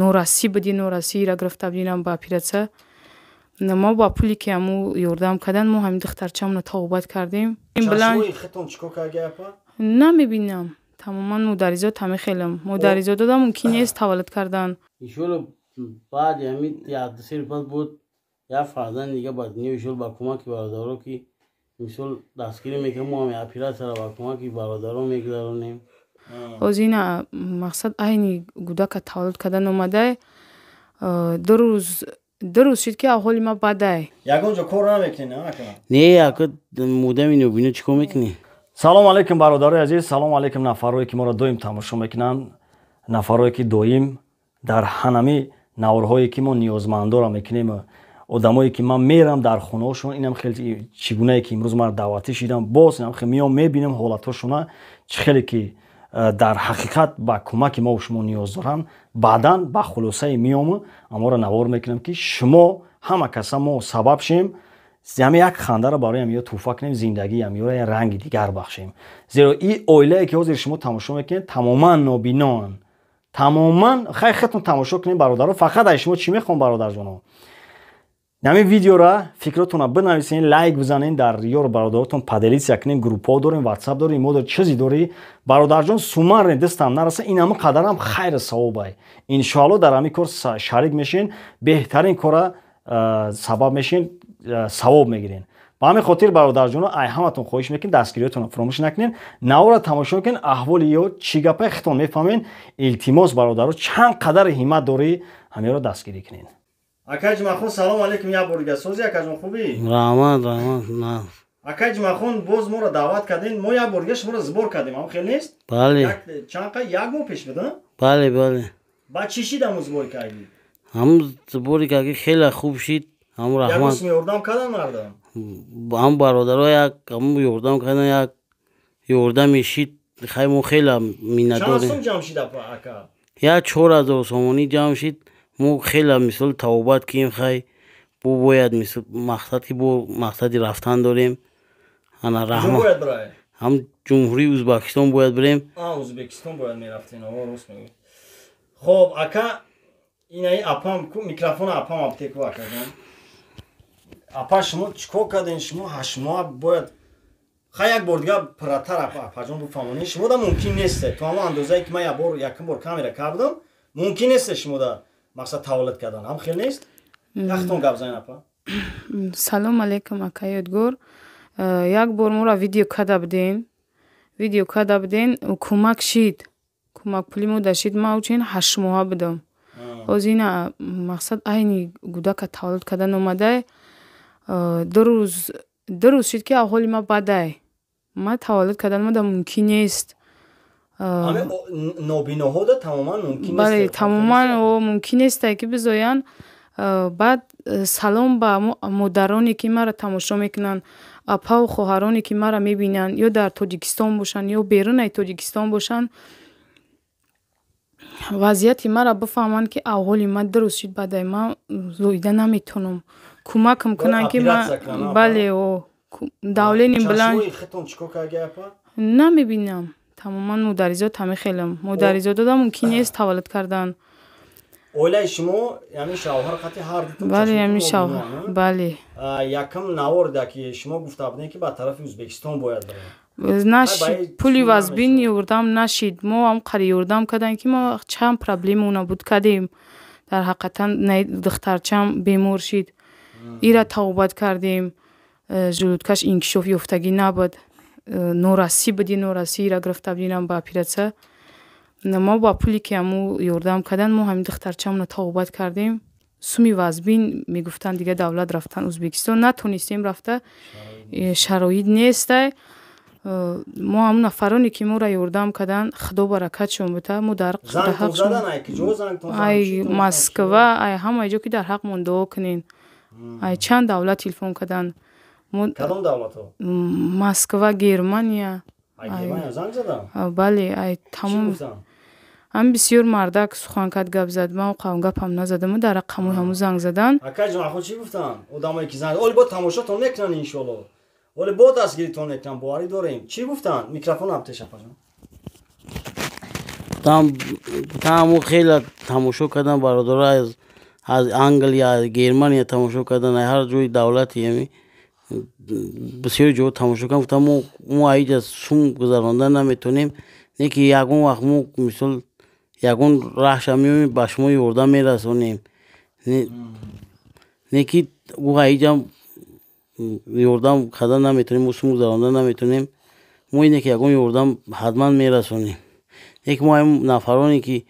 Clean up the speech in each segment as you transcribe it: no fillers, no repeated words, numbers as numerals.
Норасӣ буди, норасиро гирифта будинам ба оператсия. Мо ба пуле ки ҳаму ёрдам кардан, мо ҳамин духтарчамонро табобат кардем. Намебинам тамоман, модаризод ҳамин модаризод дода мумкин нест таваллуд кардан. Иншолло, баъди ҳамин 1-3 рӯз пас буд як фарзанди дига ба дунё. Иншолло, ба кӯмаки бародаро, ки мисол дастгирӣ мекунем, мо ҳами оператсияро ба кӯмаки бародаро мегузаронем. Ҳозир ина мақсад, айни гудака таваллуд кардан омадай, 2 рӯз шуд, ки аҳволи ма бадай. Ягон ҷо кор намекунӣ? Не, ака, мудами нобино чӣ кор мекунӣ? Салом алейкум, бародарои азиз, салом алейкум, нафарое ки моро доим тамошо мекунанд, нафарое ки доим дар ҳанами наворҳое ки мо ниёзмандора мекунем, одамое ки ман мерам дар хонаҳошон. Инам хеле чӣ гунае ки имрӯз ман даъватӣ шидам, боз инам хеле меом, мебинем ҳолатҳошона, чӣ хеле ки дар ҳақиқат ба кӯмаки мо шумо ниёз доранд. Баъдан ба хулосае меому аморо навор мекунам, ки шумо ҳама каса мо сабаб шем, ҳами як хандаро барои ҳамиё тӯҳфа кунем, зиндагии ҳамиёро як ранги дигар бахшем. Зеро и оилае ки ҳозир шумо тамошо мекунед, тамоман нобиноанд, тамоман. Хай, худтон тамошо кунед, бародаро. Фақат аз шумо чӣ мехоҳам, бародарҷоно? Ҳамин видеора фикротонро бинависен, лайк бизанен, дар ёру бародаротон поделиться кунен. Группҳо дорем, Ватсап дорем, мо дорем, чизе дорӣ, бародарҷон, сумарне дастам нараса, ин ҳама қадарам хайру савобай. Иншоалло, дар ҳамин кор шарик мешен, беҳтарин кора сабаб мешен, савоб мегирен. Ба ҳамин хотир, бародарҷоно, ай ҳаматон хоҳиш мекунем, дастгириётонро фуромӯш накунен, навора тамошо кунен, аҳволи ё чӣ гапае худтон мефаҳмен. Илтимос, бародаро, чанд қадари ҳиммат дорӣ, ҳамеро дастгирӣ кунен. Акай Ҷумъахон, салом алейкум як бор дига. Сози, акаҷон, хубӣ? Раҳмат, раҳмат. Акай Ҷумъахон, боз моро даъват кардем, мо як бор дига шуморо сбор кардем, ам хел нест? Бале. Чанд қа, як моҳ пеш буд? Бале. Баъд чӣ шид ҳамун сбори кардӣ? Ҳамун сбори кардӣ хеле хуб шид, ҳамун, раҳмат. Ягон ёрдам кардан мардам? Ҳамун бародаро як ҳамун ёрдам кардан, як ёрдаме шид. Хай, мо хеле миннатдорем. Чанд сум ҷамъ шид, ака? Як 4000 сомонӣ ҷамъ шид. Мо хеле мисол табобат кунем. Хай, бо бояд мисол мақсад ки бо мақсади рафтан дорем. Ана, раҳмат, ҳам Ҷумҳурии Ӯзбекистон бояд бирем. Ӯзбекистон бояд мерафтем, рост мегӯ. Хоб, ака, инаи апам, микрофона апам аптеку. Акаҷон, апа, шумо чӣ кор кардем? Шумо 8 моҳ бояд. Хай, як бор дига пурратар, апаҷон, бифаҳмонед. Шумо да мумкин нест, то ҳамон андозае ки ман якбор, якум бор камера кардам, мумкин нест шумо да мақсад таваллуд кардан, ҳам хел нест? Яхтон гап занед, апа. Салом алейкум, ака Ёдгор. Як бор моро видео карда буден, видео карда буден, кӯмак шид, кӯмакпули мо да шид. Ман учин 8 моҳа будам. Ҳозир ина мақсад, айни гудака таваллуд кардан омадай, 2 рӯз шуд, ки аҳволи ма бадай. Ма таваллуд кардан ма да мумкин нест. Нобиноҳода тамоман мумкин? Бале, тамоман мумкин несте, ки бизоянд. Баъд салом ба модароне ки маро тамошо мекунанд, апаву хоҳароне ки маро мебинанд, ё дар Тоҷикистон бошанд, ё берунаи Тоҷикистон бошанд, вазъияти маро бифаҳманд, ки аҳволи ман 2 рӯз шуд бадай, ман зоида наметавонам. Кӯмакам кунанд, ки бале, давление баланд. Намебинам тамоман, модаризод ҳамин хелам модаризод дода мумкин нест таваллуд кардан. Оилаи шумо, яъне шавҳар қати ҳар дутон? Бале, ҳамин шавҳар, бале. Якум наворда ки шумо гуфта будем, ки ба тарафи Ӯзбекистон бояд барем. Нашид, пули вазбин ёрдам нашид. Мо ҳам қари ёрдам кардем, ки мо чанд проблемаона буд кардем. Дар ҳақиқатан духтарчам бемор шид, ира табобат кардем, желудкаш инкишоф ёфтагӣ набуд, норасӣ буди, норасӣ ира гирифта будинам ба оператсия. Мо ба пуле ки ҳаму ёрдам кардан, мо ҳамин духтарчамонро табобат кардем. Суми вазбин мегуфтанд, дига давлат рафтан Ӯзбекистон натонистем рафта, шароит нестай. Мо ҳамун нафароне ки моро ёрдам карданд, Худо баракатшон бита. Мо дар ай Москва, ай ҳамаи ҷо, ки дар ҳаққмон дуо кунен. Ай чанд давлат телефон карданд. Москва, Германия, бале, ай тамом. Ҳам бисёр мардак сухан кард, гап зад, ман гапам назадам. Дар рақамои ҳаму занг задан. Акаҷон, ахо, чӣ гуфтанд одамое ки занг оли бо тамошотон мекунанд? Иншоалло, оли бо дастгиритон мекунанд, боварӣ дорем. Чӣ гуфтанд? Микрофон ҳам теш, апаҷон. Там хеле тамошо кардан бародаро аз Англия, аз Германия тамошо кардан, ҳар ҷои давлати ами бисёр ҷо тамошо кардан. Гуфтам мо аиҷа сум гузаронда наметонем, не ки ягон вақт мо мисол ягон раҳша меоем, ба шумо ёрдам мерасонем. Не ки ӯ аиҷа ёрдам кардан наметонем, мо сум гузаронда наметонем, мо ине ки ягон ёрдам ҳатман мерасонем. Не ки мо ҳам нафароне ки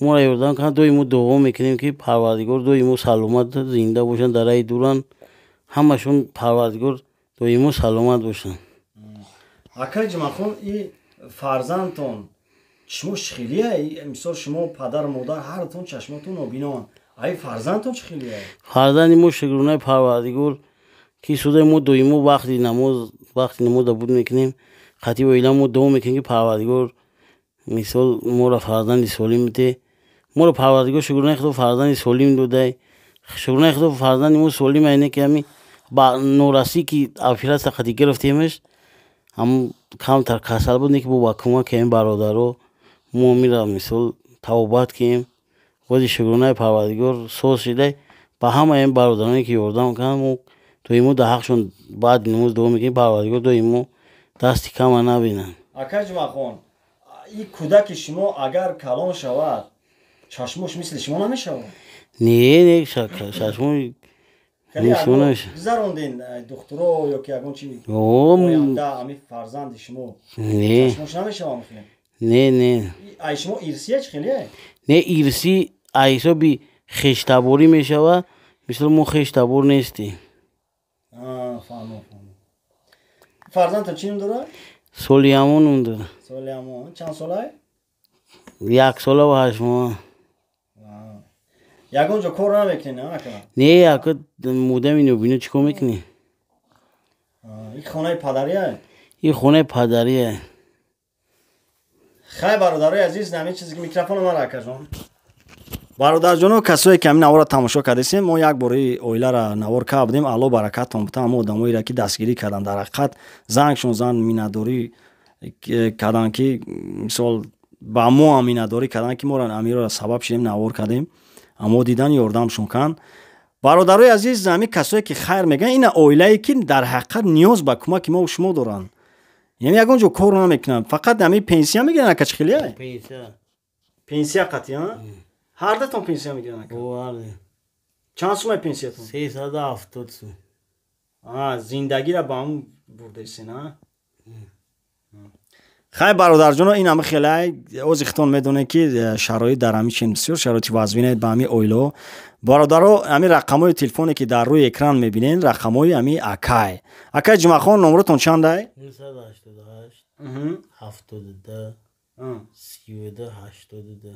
моро ёрдам карданд, доимо дуо мекунем ки Парвардигор доимо саломат зинда бошанд, дар раи дуранд, ҳамашон Парвардигор доимо саломат бошанд. Акай Ҷумъахон, и фарзандтон шумо чӣ хелия? Мисол шумо падару модар ҳардутон чашмотон нобиноанд, ай фарзандтон чӣ хелия? Фарзанди мо шукронаи Парвардигор ки судаи мо доимо вақти намоз, вақти намоза буд мекунем, қатъи оила мо дуо мекунем ки Парвардигор мисол моро фарзанди солим бите. Моро Парвардигор шукронаи Худо фарзанди солим додай. Шукронаи Худо фарзанди мо солим айне ки ҳами ба норасӣ ки оператсия қатъи гирифтемаш, ҳам камтар касал буд, не ки бо ба кӯмаки ҳамин бародаро мо мира мисол тавбат кунем. Бози шукронаи Парвардигор соз шидай. Ба ҳамаи ҳамин бародароне ки ёрдам карданд, мо доимо дар ҳақшон баъди намоз дуо мекунем, Парвардигор доимо дасти кама набинанд. Акай Ҷумъахон, и кӯдаки шумо агар калон шавад, чашмош мисли шумо намешавад? Не, не, чашмош гузаронден духтуро ё ки ягон чи оянда ами фарзанди шумо чашмош намешавад? Не, не. Ай шумо ирсия чӣ хеле? Не, ирсӣ аз ҳисоби хештаборӣ мешавад, мисол мо хештабор нестем. Фаҳмо, фаҳмо. Фарзандтон чӣ ном дорад? Солиамон ном дорад. Солиамон. Чанд солае? 1 сола ва 8 моҳ. Ягон ҷо кор намекунед, ака? Не, ака, муддами нобино чӣ кор мекунӣ? Ин хонаи падария? Ин хонаи падария. Хай бародарои азиз, ҳамин чизе ки микрофоно мара акаҷон. Бародарҷоно, касое ки ҳамин наворро тамошо кардесем, мо як бори оиларо навор карда будем. Алло баракатон бута ҳама одамоеро ки дастгирӣ карданд, дар ҳақиқат зангшон зан миннатдорӣ карданд, ки мисол ба мо ҳам миннатдорӣ карданд, ки моро амироро сабаб шудем, навор кардем, аммо дидан ёрдамшон канд. Бародарои азиз, ҳамин касое ки хайр мегӯянд, ина оилае ки дар ҳақиқат ниёз ба кӯмаки мо шумо доранд, яъне ягон ҷо кор намекунанд, фақат ҳамин пенсия мегиранд. Ака, чӣ хелия? Пенсия қатъи ҳардатон пенсия мегиранд, ака? Чанд сумаи пенсиятон? 370 сум. Зиндагиро ба ҳам бурдесен, а? Хай бародарҷоно, ин ҳама хелай ози хитон медонед ки шароит дар ҳамин чин бисёр шароити вазвине ба ҳамин оилаҳо. Бародаро, ҳамин рақамҳои телефоне ки дар рӯи экран мебинед, рақамҳои ҳамин акай. Акай Ҷумъахон, номротон чандай? 988 72 32 82.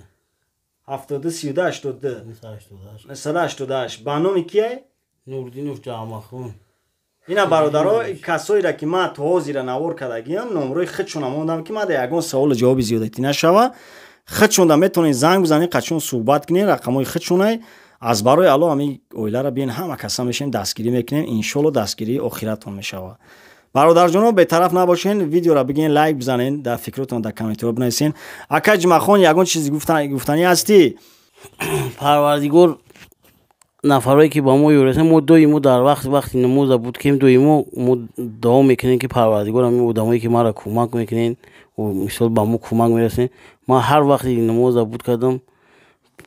72 32 82 988. Ба номи кияй? Нурдинов Ҷамъахон. Ина бародаро, касоеро ки ман то ҳозира навор кардагиам, номрои худшона мондам, ки ман дар ягон саволу ҷавоби зиёдатӣ нашава. Худшонда метавонед занг бизанед, қачон суҳбат кунед, рақамҳои худшонай. Аз барои Алло ҳамин оиларо биен, ҳама каса мешавем, дастгирӣ мекунем, иншолло дастгирии охиратон мешавад. Бародарҷоно, бетараф набошен, видеоро бигирен, лайк бизанен, дар фикротон дар комментариҳо бинависен. Акай Ҷумъахон, ягон чизи гуфтанӣ ҳастӣ? Парвардигор нафарое ки ба мо ёрасанд, мо доимо дар вақти намоза буд кем, доимо мо дуо мекунем ки Парвардигор ҳамин одамое ки маро кӯмак мекунед, мисол ба мо кӯмак мерасонед. Ман ҳар вақти намоза буд кардам,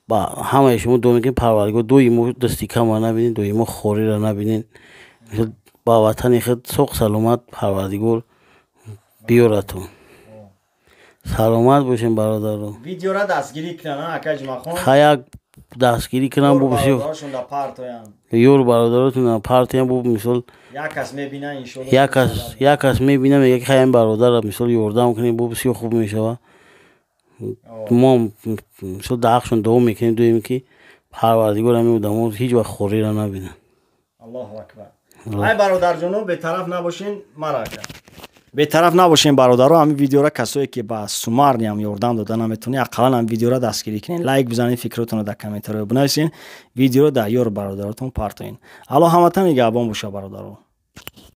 ба ҳамаи шумо дуо мекунем, Парвардигор доимо дасти кама набинед, доимо хориро набинед, мисол ба ватани худ соқ саломат Парвардигор биёратон. Саломат бошем, бародаро. Видеора дастгирӣ кунанд, акай Ҷумъахон. Хай, дастгирӣ кунам, бо бисёр ёр бародаротон партоян, бо мисол як кас мебина, иншолло як кас мебина, мега ки хай бародарро мисол ёрдам кунем, бо бисёр хуб мешавад. Мо мисол дар ҳақшон дуо мекунем, дуем ки Парвардигор ҳамин одамо ҳеҷ вақт хориро набинанд. Аллоҳу акбар. Ай бародарҷоно, бетараф набошен, мара ака. Бетараф набошен бародаро, ҳамин видеора касое ки ба сумарниам ёрдам дода наметавонед, ақаллан ҳамин видеора дастгирӣ кунед, лайк бизанед, фикротонро дар комментариҳо бинависед, видеоро дар ёру бародаротон партоед. Алло ҳаматан нигаҳбон боша, бародаро.